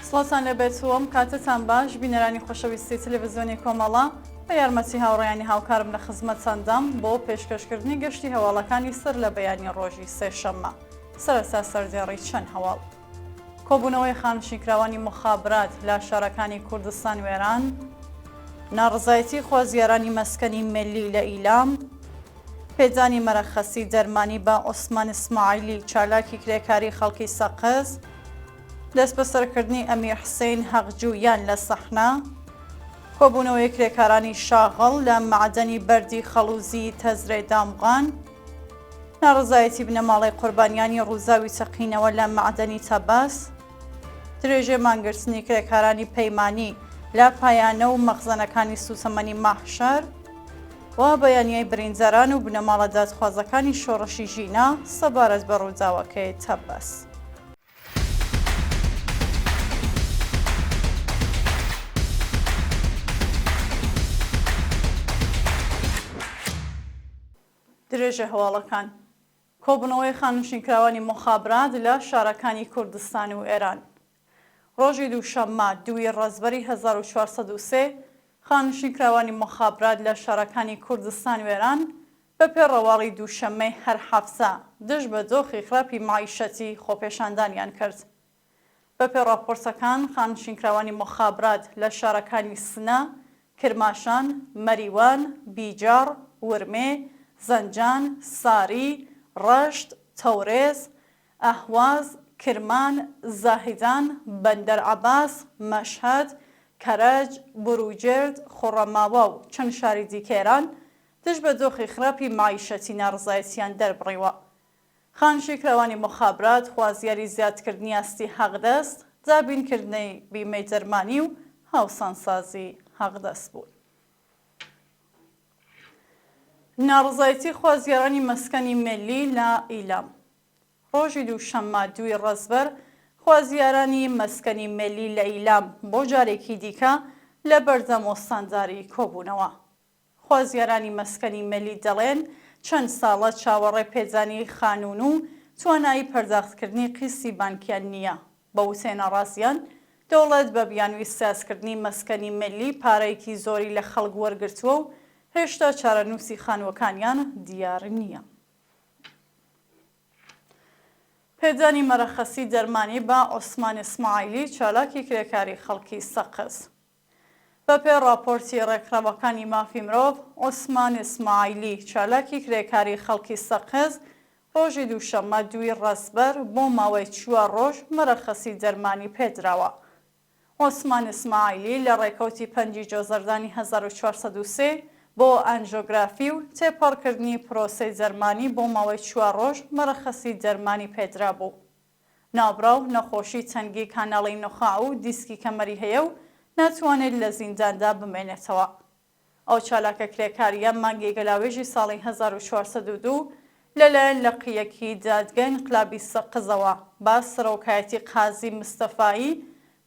سڵاوتان لێبێت و ئەم کاتەتان باش بینەرانی خۆشەویستی تەلەڤزیۆنی کۆمەڵە بە یارمەتی هاوڕێیانی هاوکارم لە خزمەتتاندام بۆ پێشکەشکردنی گەشتی هەواڵەکانی سەر لە بەیانی ڕۆژی سێشەممە سەرەتا سەردێڕی چەند هەواڵ کۆبوونەوەی خانشینکراوانی موخابرات لە شارەکانی کوردستان و ئێران، ناڕەزایەتی خوازیارانی مەسکەنی ملی لە ئیلام، پێدانی مەرەخەسی دەرمانی بە عوسمان ئیسماعیلی چالاکی کرێکاری خەڵکی سەقز، دەستبەسەرکردنی ئەمیر حسین هەقجوویان لە سەحنە، کۆبوونەوەی کرێکارانی شاغڵ لە مەعدەنی بەردی خەڵووزی تەزرێ دامغان، ناڕەزایەتی بنەماڵەی قوربانیانی ڕووداوی تەقینەوە لە مەعدەنی تەبەس، درێژەی مانگرتنی کرێکارانی پەیمانی لە پایانە و مەخزەنەکانی سووتەمەنی ماهشەر و بەیانیەی برینداران و بنەماڵە دادخوازەکانی شۆڕشی ژینا سەبارەت بە ڕووداوەکەی تەبەس. درێژەی هەواڵەکان. کۆبوونەوەی خانەنشینکراوانی موخابرات لە شارەکانی کوردستان و ئێران. ڕۆژی دووشەممە دووی ڕەزبەری 1403 خانەنشینکراوانی موخابرات لە شارەکانی کوردستان و ئێران بە پێ ڕەواڵی دووشەممەی هەر هەفتە دژ بە دۆخی خراپی مەعیشەتی خۆپێشاندانیان کرد. بەپێ ڕاپۆرتەکان، خانشینکراوانی موخابرات لە شارەکانی سنە، کرماشان، مەریوان، بیجاڕ، ورمێ، زەنجان، ساری، ڕەشت، تەورێز، ئەهواز، کرمان، زاهیدان، بەندەر عەباس، مەشهەد، کەرەج، بوروجرد، خوڕەماوا و چەند شاری دیکەی ئێران دژ بە دۆخی خراپی مەعیشەتی ناڕەزایەتییان دەربڕیوە. خانشیکراوانی موخابرات خوازیاری زیادکردنی ئاستی حەقدەست، دابینکردنی بیمەی دەرمانی و هاوسانسازی حەقدەست بوون. ناڕەزایەتی خوازیارانی مەسکەنی ملی لە ئیلام. ڕۆژی دووشەممە دووی ڕەزبەر خوازیارانی مەسکەنی ملی لە ئیلام بۆ جارێکی دیکە لە بەردەم ئۆستانداری کۆبوونەوە. خوازیارانی مەسکەنی ملی دەڵێن، چەند ساڵە چاوەڕێ پێدانی خانوون و توانایی پەرداختکردنی قیستی بانکیان نییە. بە وتەی ناڕازیان، دەوڵەت بە بیانووی سازکردنی مەسکەنی ملی پارەیەکی زۆری لە خەڵک وەرگرتووە و هێشتا چارەنووسی خانووەکانیان دیار نییە. پێدانی مەرەخەسی دەرمانی بە عوسمان ئیسماعیلی چالاکی کرێکاری خەڵکی سەقز. بەپێی ڕاپۆرتی ڕێکخراوەکانی مافی مرۆڤ، عوسمان ئیسماعیلی، چالاکی کرێکاری خەڵکی سەقز، ڕۆژی دووشەممە دووی ڕەزبەر بۆ ماوەی چوار ڕۆژ مەرەخەسی دەرمانی پێدراوە. عوسمان ئیسماعیلی لە ڕێکەوتی پەنجی جۆزەردانی 1403 بۆ ئانژۆگرافی و تێپەڕکردنی پرۆسەی دەرمانی بۆ ماوەی چوار ڕۆژ مەرەخەسی دەرمانی پێدرابوو. ناوبراو نەخۆشی تەنگی کاناڵی نوخاع و دیسکی کەمەری هەیە و ناتوانێت لە زینداندا بمێنێتەوە. ئەو چالاکە کرێکارییە مانگی گەلاوێژی ساڵی 1402 لەلایەن لقییەکی دادگای ئینقلابی سەقزەوە بە سەرۆکایەتی قازی مستەفایی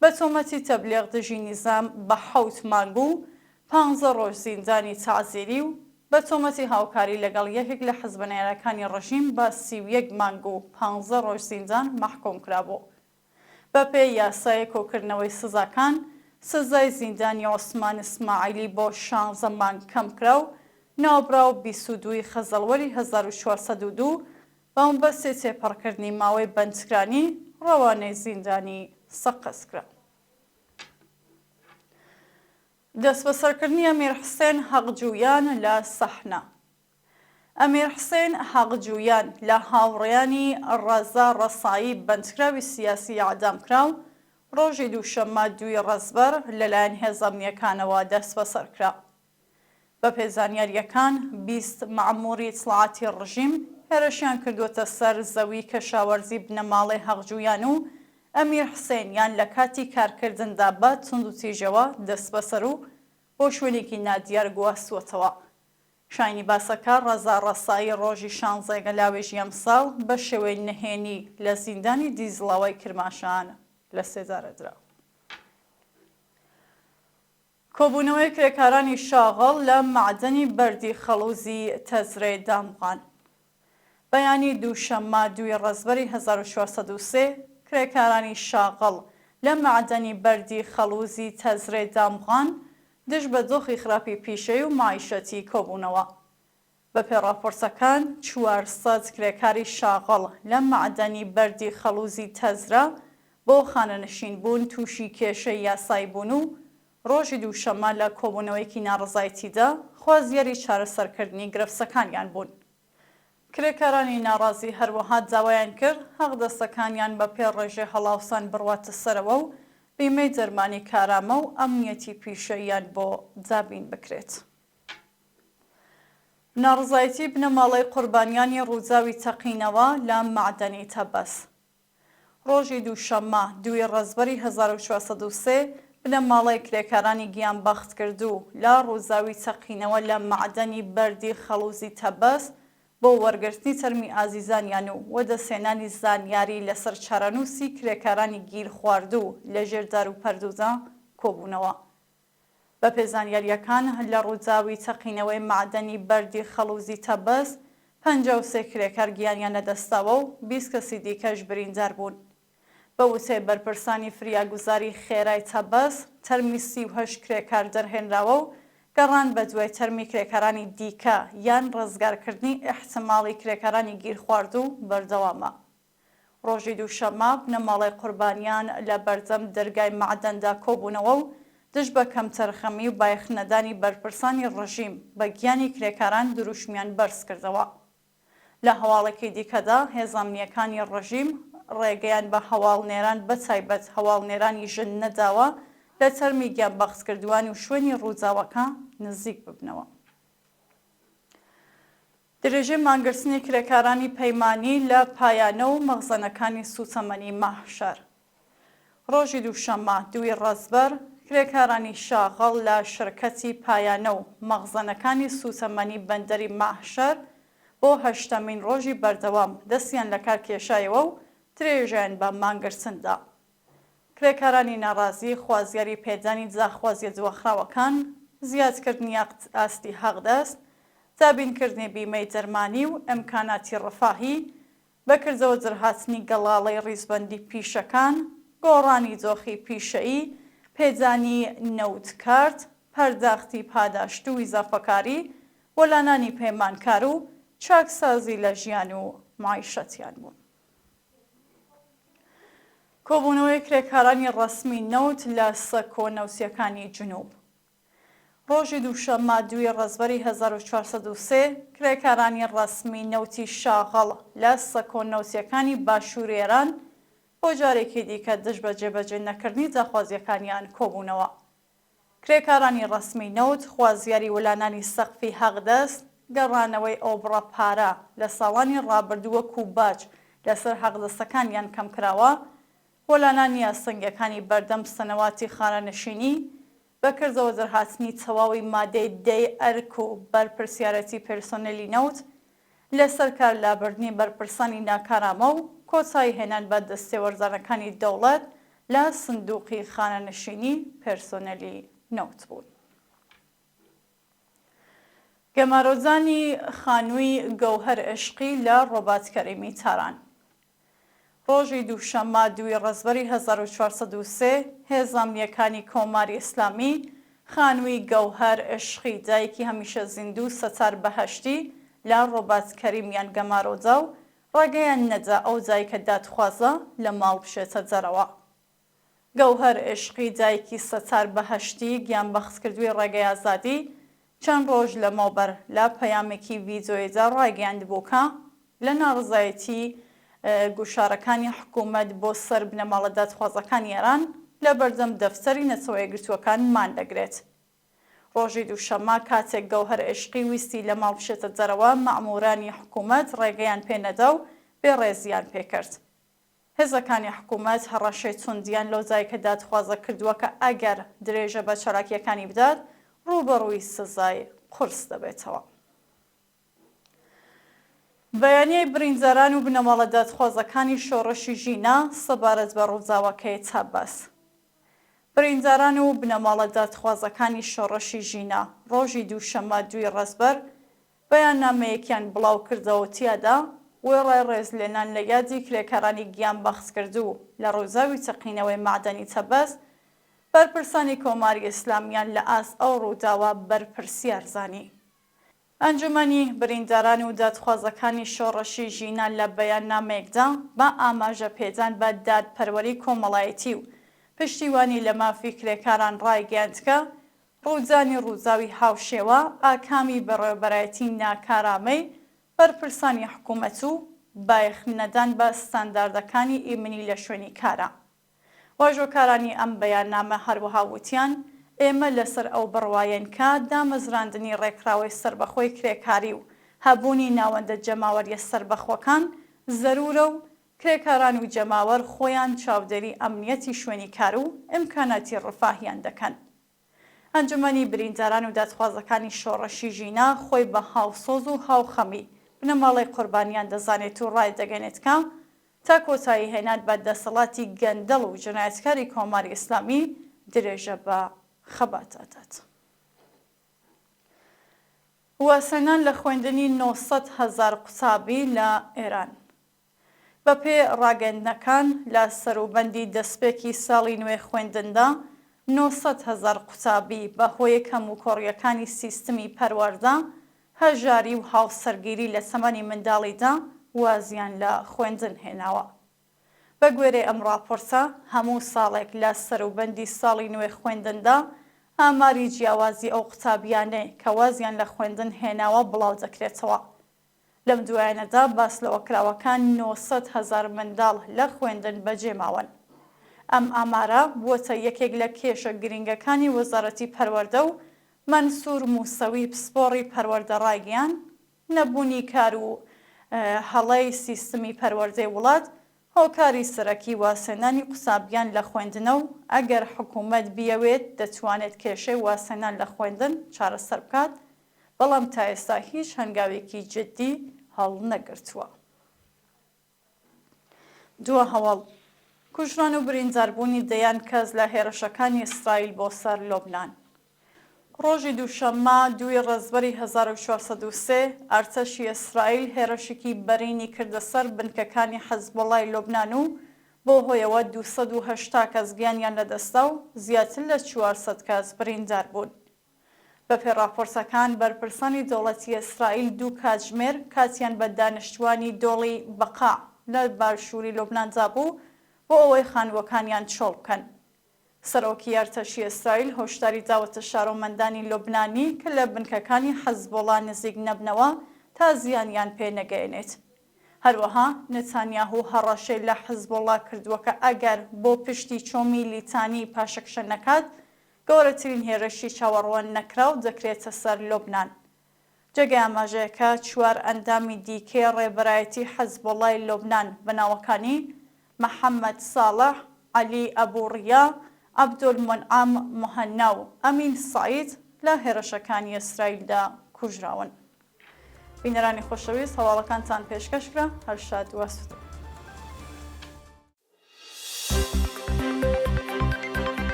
بە تۆمەتی تەبلیغ دژی نیزام بە حەوت مانگ و پانزە ڕۆژ زیندانی تەعزیری و بە تۆمەتی هاوکاری لەگەڵ یەکێک لە حزبە نەیارەکانی ڕژیم بە 31 مانگ و پانزە ڕۆژ زیندان مەحکوم کرابوو. بەپێی یاسای کۆکردنەوەی سزاکان، سزای زیندانی عوسمان ئیسماعیلی بۆ شانزە مانگ کەم کرا و ناوبراو 22 ی خەزەڵوەری 1402 بە مەبەستی تێپەڕکردنی ماوەی بەندکرانی ڕەوانەی زیندانی سەقز کرا. دەستبەسەرکردنی ئەمیر حسێن هەقجوویان لە سەحنە. ئەمیر حسێن هەقجوویان لە هاوڕێیانی ڕەزا ڕەسایی بەندکراوی سیاسی ئیعدامکراو، ڕۆژی دووشەممە دووی ڕەزبەر لەلایەن هێزە ئەمنییەکانەوە دەستبەسەر کرا. بەپێی زانیارییەکان، 20 مەئمووری ئیتڵاعاتی ڕژیم هێرشیان کردووەتە سەر زەوی کەشاوەرزی بنەماڵەی هەقجوویان و ئەمیر حسێنیان لە کاتی کارکردندا بە توندوتیژەوە دەستبەسەر و بۆ شوێنێکی نادیار گواستووەتەوە. شایانی باسە کە ڕەزا ڕەسایی ڕۆژی شانزەی گەلاوێژی ئەمساڵ بە شێوەی نهێنی لە زیندانی دیزڵاوای کرماشان لە سێدارە درا. کۆبوونەوەی کرێکارانی شاغڵ لە مەعدەنی بەردی خەڵووزی تەزرێ دامغان. بەیانی دووشەممە دووی ڕەزبەری 1403 کرێکارانی شاغڵ لە مەعدەنی بەردی خەڵووزی تەزرێ دامغان دژ بە دۆخی خراپی پیشەیی و مەعیشەتی کۆبوونەوە. بەپێ ڕاپۆرتەکان 400 کرێکاری شاغڵ لە مەعدەنی بەردی خەڵووزی تەزرە بۆ خانەنشین بوون تووشی کێشەی یاسایی بوون و ڕۆژی دووشەممە لە کۆبوونەوەیەکی ناڕەزایەتیدا خوازیاری چارەسەرکردنی گرفتەکانیان بوون. کرێکارانی ناڕازی هەروەها داوایان کرد حەقدەستەکانیان بە پێ ڕێژەی هەڵاوسان بڕواتە سەرەوە و بیمەی دەرمانی کارامە و ئەمنیەتی پیشەییان بۆ دابین بکرێت. ناڕەزایەتی بنەماڵەی قوربانیانی ڕووداوی تەقینەوە لە مەعدەنی تەبەس. ڕۆژی دووشەممە، دووی ڕەزبەری 1403، بنەماڵەی کرێکارانی گیانبەختکردوو لە ڕووداوی تەقینەوە لە مەعدەنی بەردی خەڵووزی تەبەس بۆ وەرگرتنی تەرمی ئازیزانیان و وەدەستهێنانی زانیاری لەسەر چارەنووسی کرێکارانی گیرخواردوو لەژێر داروپەردوودا کۆبوونەوە. بەپێ زانیارییەکان، لە ڕووداوی تەقینەوەی مەعدەنی بەردی خەڵووزی تەبەس، 53 کرێکار گیانیان لەدەستداوە و 20 کەسی دیکەش بریندار بوون. بە وتەی بەرپرسانی فریاگوزاری خێرای تەبەس، تەرمی 38 کرێکار دەرهێنراوە و گەڕان بەدوای تەرمی کرێکارانی دیکە یان ڕزگارکردنی ئیحتماڵی کرێکارانی گیرخواردوو بەردەوامە. ڕۆژی دووشەممە بنەماڵەی قوربانیان لە بەردەم دەرگای مەعدەندا کۆبوونەوە و دژ بە کەمتەرخەمی و بایەخنەدانی بەرپرسانی ڕژیم بە گیانی کرێکاران دروشمیان بەرزکردەوە. لە هەواڵێکی دیکەدا هێزە ئەمنییەکانی ڕژیم ڕێگەیان بە هەواڵنێران بەتایبەت هەواڵنێرانی ژن نەداوە لە تەرمی گیانبەختکردووان و شوێنی ڕووداوەکە نزیک ببنەوە. درێژەی مانگرتنی کرێکارانی پەیمانی لە پایانە و مەخزەنەکانی سووتەمەنی ماهشەر. ڕۆژی دووشەممە دووی ڕەزبەر، کرێکارانی شاغڵ لە شرکەتی پایانە و مەخزەنەکانی سووتەمەنی بەندەری ماهشەر بۆ هەشتەمین ڕۆژی بەردەوام دەستیان لەکار کێشایەوە و درێژەیان بە مانگرتن دا. کرێکارانی ناڕازی خوازیاری پێدانی داخوازیە دواخراوەکان، زیادکردنی ئاستی حەقدەست، دابینکردنی بیمەی دەرمانی و ئیمکاناتی ڕەفاهی، بەکردەوە دەرهاتنی گەڵاڵەی ڕیزبەندی پیشەکان، گۆڕانی دۆخی پیشەیی، پێدانی نەوت کارت، پەرداختی پاداشت و ئیزافەکاری، وەلانانی پەیمانکار و چاکسازی لە ژیان و مەعیشەتیان بوون. کۆبوونەوەی کرێکارانی ڕەسمی نەوت لە سەکۆ نەوتییەکانی جنوب. ڕۆژی دووشەممە دووی ڕەزبەری 1403، کرێکارانی ڕەسمی نەوتی شاغڵ لە سەکۆ نەوتییەکانی باشووری ئێران بۆ جارێکی دیکە دژ بە جێبەجێ نەکردنی داخوازییەکانیان کۆبوونەوە. کرێکارانی ڕەسمی نەوت خوازیاری وەلانانی سەقفی حەقدەست، گەڕانەوەی ئەو بڕە پارە لە ساڵانی ڕابردوو وەکوو باج لەسەر حەقدەستەکانیان کەمکراوە، وەلانانی ئاستەنگیەکانی بەردەم سەنەواتی خانەنشینی، بە کردەوە دەرهاتنی تەواوی مادەی دەی ئەرک و بەرپرسیارێتی پێرسۆنێلی نەوت، لەسەر کار لابردنی بەرپرسانی ناکارامە و کۆتایی هێنان بە دەستێوەردانەکانی دەوڵەت لە سندوقی خانەنشینی پێرسۆنێلی نەوت بوون. گەمارۆدانی خانووی گەوهەر عشقی لە ڕۆبات کەریمی تاران. ڕۆژی دووشەممە دووی ڕەزبەری 1403، هێزە ئەمنییەکانی کۆماری ئیسلامی خانووی گەوهەر عشقی دایکی هەمیشە زیندوو سەتار بەهەشتی لە ڕۆبات کەریمیان گەمارۆدا و ڕێگەیان نەدا ئەو دایکە دادخوازە لە ماڵ بچێتە دەرەوە. گەوهەر عشقی دایکی سەتار بەهەشتی گیانبەختکردووی ڕێگەی ئازادی چەند ڕۆژ لەمەوبەر لە پەیامێکی ڤیدیۆییدا ڕایگەیاندبوو کە لە ناڕەزایەتی گوشارەکانی حکوومەت بۆ سەر بنەماڵە دادخوازەکانی ئێران لە بەردەم دەفتەری نەتەوەیەکگرتووەکان مان دەگرێت. ڕۆژی دووشەممە کاتێک گەوهەر عشقی ویستی لە ماڵ بچێتە دەرەوە، مەئموورانی حکوومەت ڕێگەیان پێ نەدا و بێڕێزییان پێ کرد. هێزەکانی حکوومەت هەڕەشەی توندیان لەو دایکە دادخوازە کردووە کە ئەگەر درێژە بە چالاکییەکانی بدات، ڕووبەڕووی سزای قورس دەبێتەوە. بەیانیەی برینداران و بنەماڵە دادخوازەکانی شۆڕشی ژینا سەبارەت بە ڕووداوەکەی تەبەس. برینداران و بنەماڵە دادخوازەکانی شۆڕشی ژینا ڕۆژی دووشەممە دووی ڕەزبەر بەیاننامەیەکیان بڵاوکردەوەو تیادا. وێڕای ڕێزلێنان لە یادی کرێکارانی گیانبەختکردوو لە ڕووداوی تەقینەوەی مەعدەنی تەبەس، بەرپرسانی کۆماری ئیسلامیان لە ئاست ئەو ڕووداوە بەرپرسیار زانی. ئەنجومەنی برینداران و دادخوازەکانی شۆڕشی ژینا لە بەیاننامەیەکدا بە ئاماژە پێدان بە دادپەروەری کۆمەڵایەتی و پشتیوانی لە مافی کرێکاران ڕایگەیاند کە ڕوودانی ڕووداوی هاوشێوە ئاکامی بەڕێوەبەرایەتی ناکارامەی بەرپرسانی حکوومەت و بایەخ نەدان بە ستانداردەکانی ئیمنی لە شوێنی کارە. واژۆکارانی ئەم بەیاننامە هەروەها وتیان، ئێمە لەسەر ئەو بڕوایەین کە دامەزراندنی ڕێکخراوەی سەربەخۆی کرێکاری و هەبوونی ناوەندە جەماوەرییە سەربەخۆکان زەروورە و کرێکاران و جەماوەر خۆیان چاودێری ئەمنیەتی شوێنی کار و ئیمکاناتی ڕفاهیان دەکەن. ئەنجومەنی برینداران و دادخوازەکانی شۆڕشی ژینا خۆی بە هاوسۆز و هاوخەمی بنەماڵەی قوربانیان دەزانێت و ڕایدەگەنێت کە تا کۆتایی هێنان بە دەسەڵاتی گەندەڵ و جەنایەتکاری کۆماری ئیسلامی درێژە بە خەبات ئەدات. وازهێنان لە خوێندنی 900 هەزار قوتابی لە ئێران. بەپێ ڕاگەیەندنەکان، لە سەروبەندی دەسپێکی ساڵی نوێ خوێندندا، 900 هەزار قوتابی بە هۆی کەموکۆڕییەکانی سیستمی پەروەردە، هەژاری و هاوسەرگیری لە تەمەنی منداڵیدا وازیان لە خوێندن هێناوە. بە گوێرەی ئەم ڕاپۆرتە، هەموو ساڵێک لە سەروبەندی ساڵی نوێ خوێندندا، ئاماری جیاوازی ئەو قوتابیانەی کە وازیان لە خوێندن هێناوە بڵاودەکرێتەوە. لەم دوایانەدا باس لەوەکراوە کە 900 هەزار منداڵ لە خوێندن بەجێماون. ئەم ئامارە بووەتە یەکێک لە کێشە گرنگەکانی وەزارەتی پەروەردە و مەنسوور موسەوی پسپۆڕی پەروەردە ڕایگەیاند، نەبوونی کار و هەڵەی سیستمی پەروەردەی وڵات هۆکاری سەرەکی وازهێنانی قوتابیان لە خوێندنە و ئەگەر حکوومەت بیەوێت دەتوانێت کێشەی وازهێنان لە خوێندن چارەسەر بکات، بەڵام تا ئێستا هیچ هەنگاوێکی جددی هەڵنەگرتووە. دوا هەواڵ، کوژران و برینداربوونی دەیان کەس لە هێرشەکانی ئیسرائیل بۆ سەر لوبنان. ڕۆژی دووشەممە دووی ڕەزبەری 1403، ئەرتەشی ئیسرائیل هێرشێکی بەرینی کردە سەر بنکەکانی حزبوڵای لوبنان و بەو هۆیەوە 280 کەس گیانیان لەدەستدا و زیاتر لە 400 کەس بریندار بوون. بەپێی ڕاپۆرتەکان، بەرپرسانی دەوڵەتی ئیسرائیل دوو کاتژمێر کاتیان بە دانیشتووانی دۆڵی بەقاع لە باشووری لوبنان دابوو بۆ ئەوەی خانووەکانیان چۆڵ بکەن. سەرۆکی ئەرتەشی ئیسرائیل هۆشداری داوەتە شارۆمەندانی لوبنانی کە لە بنکەکانی حزبوڵا نزیک نەبنەوە تا زیانیان پێ نەگەیەنێت. هەروەها نتانیاهو هەڕەشەی لە حزبوڵا کردووە کە ئەگەر بۆ پشتی چۆمی لیتانی پاشەکشە نەکات، گەورەترین هێرشی چاوەڕوان نەکراو دەکرێتە سەر لوبنان. جێگەی ئاماژەیە کە چوار ئەندامی دیکەی ڕێبەرایەتی حزبوڵای لوبنان بە ناوەکانی، محەمەد ساڵح، عەلی ئەبو ڕیا، عەبدولمونعەم موهەننا و ئەمین سەعید لە هێرشەکانی ئیسرائیلدا کوژراون. بینەرانی خۆشەویست هەواڵەکانتان پێشکەش کرا، هەر شاد و ئاسوودە بن.